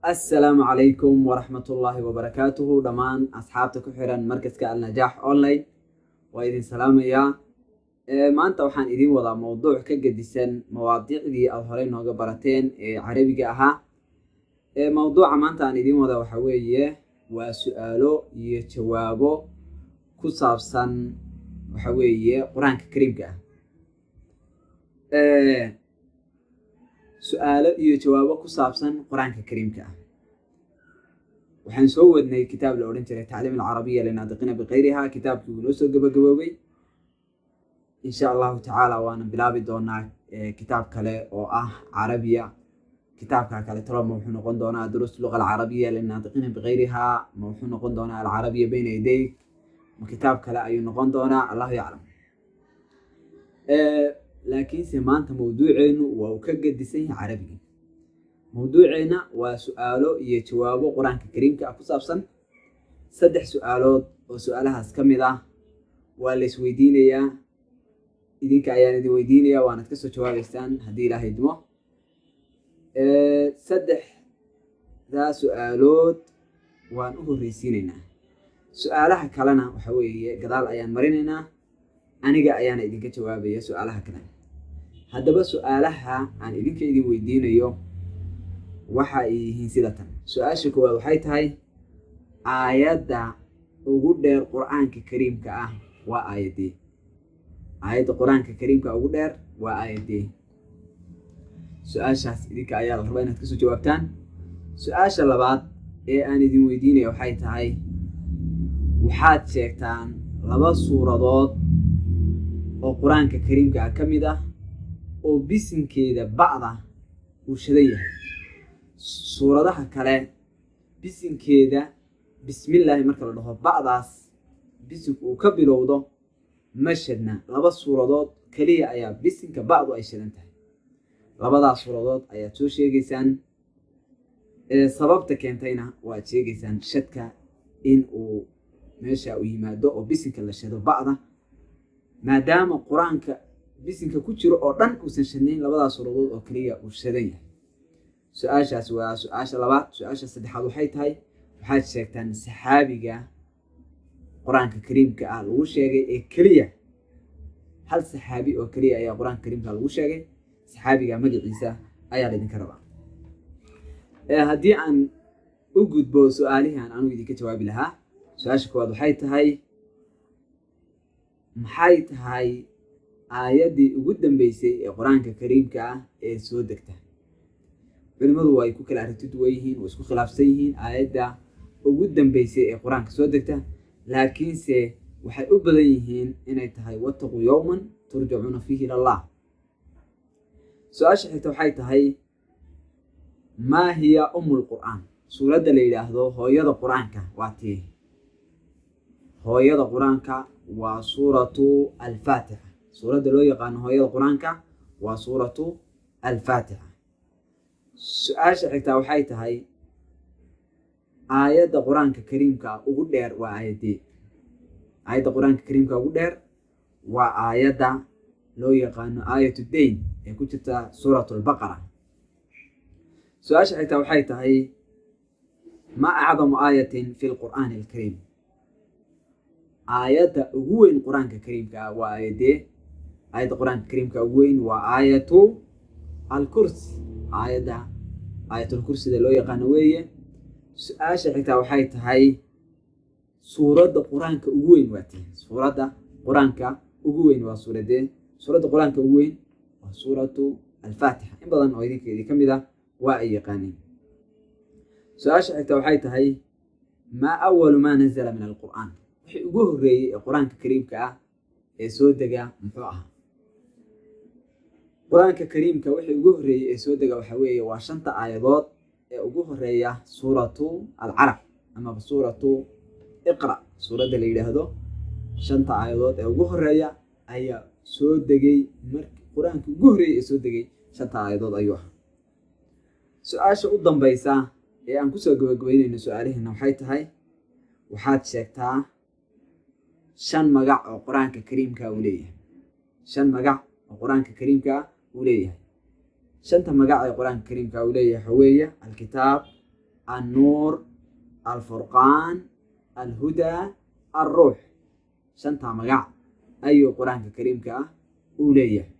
Assalaamu calaykum waraxmatullaahi wabarakaatuhu. Dhammaan asxaabta ku xiran markaska Alnajaax Online waa idin salaamayaa. Maanta waxaan idiin wadaa mowduuc ka gedisan mawaadiicdii aad horey nooga barateen ee Carabiga ahaa. Mowduuca maanta aan idiin wadaa waxaa weeye waa su-aalo iyo jawaabo ku saabsan waxa weeye Qur-aanka Kariimka ah. Su-aalo iyo jawaabo ku saabsan Qur-aanka Kariimka ah. Waxaan soo wadnay kitaab la odhan jiray Tacliim Alcarabiya Linaadiqiina Bikayriha. Kitaabkii wuu noo soo gabagaboobay. Insha Allahu tacaala waana bilaabi doonaa kitaab kale oo ah Carabiya. Kitaabka kale talo ma wuxuu noqon doonaa Duruus Luga Alcarabiya Linaadiqiina Bikayriha, ma wuxuu noqon doonaa Alcarabiya Bayna Yadayk, ma kitaab kale ayuu noqon doonaa, Allahu yaclam. Laakiinse maanta mawduuceenu waa uu ka gedisan yahay Carabigi. Mawduuceena waa su-aalo iyo jawaabo Qur-aanka Kariimka ah ku saabsan. Saddex su-aalood oo su-aalahaas ka mid ah waa la isweydiinayaa, idinka ayaan idin weydiinaya, waanad kasoo jawaabeysaan haddii Ilaahay idmo. Saddexdaa su-aalood waan u horreysiineynaa, su-aalaha kalena waxa weeye gadaal ayaan marinaynaa, aniga ayaana idinka jawaabaya su-aalaha kale. Haddaba su-aalaha aan idinka idin weydiinayo waxa ay yihiin sida tan. Su-aasha koowaad waxay tahay: aayadda ugu dheer Qur-aanka Kariimka ah waa aayaddee? Aayadda Qur-aanka Kariimka ugu dheer waa aayaddee? Su-aashaas idinka ayaa la rabaa inaad kasoo jawaabtaan. Su-aasha labaad ee aan idin weydiinaya waxay tahay: waxaad sheegtaan laba suuradood oo Qur-aanka Kariimka ah ka mid ah oo bisinkeeda ba'da uu shadan yahay. Suuradaha kale bisinkeeda bismillaahi marka la dhaho, ba'daas bisinku uu ka bilowdo ma shadna. Laba suuradood keliya ayaa bisinka ba'du ay shadan tahay. Labadaas suuradood ayaad soo sheegaysaan, sababta keentayna waad sheegaysaan, shadka in uu meesha uu yimaado oo bisinka la shado ba'da, maadaama Qur-aanka bisinka ku jiro oo dhan uusan shadnayn, labadaas suuradood oo keliya uu shadan yahay. Su-aashaas waa su-aasha labaad. Su-aasha saddexaad waxay tahay: waxaad sheegtaan saxaabiga Qur-aanka Kariimka ah lagu sheegay ee keliya. Hal saxaabi oo keliya ayaa Qur-aanka Kariimka lagu sheegay, saxaabiga magaciisa ayaa laydinka rabaa. Haddii aan u gudbo su-aalihii aan anugu idinka jawaabi lahaa, su-aasha koowaad waxay tahay: maxay tahay aayaddii ugu dambeysay ee Qur-aanka Kariimka ah ee soo degta? Culimadu way ku kala aragti duwan yihiin, way isku khilaafsan yihiin aayadda ugu dambeysay ee Qur-aanka soo degta, laakiinse waxay u badan yihiin inay tahay "Wattaquu yowman turjacuuna fiihi ila Allah". Su-aasha xigta waxay tahay: maa hiya umu lqur'aan? Suuradda la yidhaahdo hooyada Qur-aanka waa tii? Hooyada Qur-aanka waa Suuratu Alfaatixa. Suuradda loo yaqaano hooyada Qur-aanka waa Suuratu Alfaatixa. Su-aasha xigtaa waxay tahay: aayadda Qur-aanka Kariimka ugu dheer waa aayaddee? Aayadda Qur-aanka Kariimka ugu dheer waa aayadda loo yaqaano Aayat Dayn ee ku jirta Suurat Albaqara. Su-aasha xigtaa waxay tahay: ma acdamu aayatin fi lqur'aani alkariim? Aayadda ugu weyn Qur-aanka Kariimka ah waa aayaddee? Aayadda Qur-aanka Kariimka ugu weyn waa Aayatu Alkursi, aayadda Aayatulkursida loo yaqaano weeye. Su-aasha xigtaa waxay tahay: suuradda Qur-aanka ugu weyn waa tii? Suuradda Qur-aanka ugu weyn waa suuradee? Suuradda Qur-aanka ugu weyn waa Suuratu Alfaatixa. In badan oo idinka idin ka mid ah waa ay yaqaaniin. Su-aasha xigta waxay tahay: maa awalu maa nazala min alqur'aan? Wixii ugu horreeyey ee Qur-aanka Kariimka ah ee soo dega muxuu ahaa? Qur-aanka Kariimka wixii ugu horreeyey ee soo dega waxaa weeye waa shanta aayadood ee ugu horeeya Suuratu Alcalaq amaba Suuratu Iqra. Suuradda la yidhaahdo shanta aayadood ee ugu horeeya ayaa soo degay. Markii Qur-aanka ugu horreeyey ee soo degay shanta aayadood ayuu ahaa. Su-aasha u dambaysa ee aan kusoo gabagabeyneyno su-aalaheena waxay tahay: waxaad sheegtaa shan magac oo Qur-aanka Kariimka uu leeyahay. Shan magac oo Qur-aanka Kariimka uu leeyahay. Shanta magac ee Qur-aanka Kariimka uu leeyahay waxa weeye Alkitaab. Annuur, Alfurqaan, Alhudaa, Alruux. Shantaa magac ayuu Qur-aanka Kariimka ah uu leeyahay.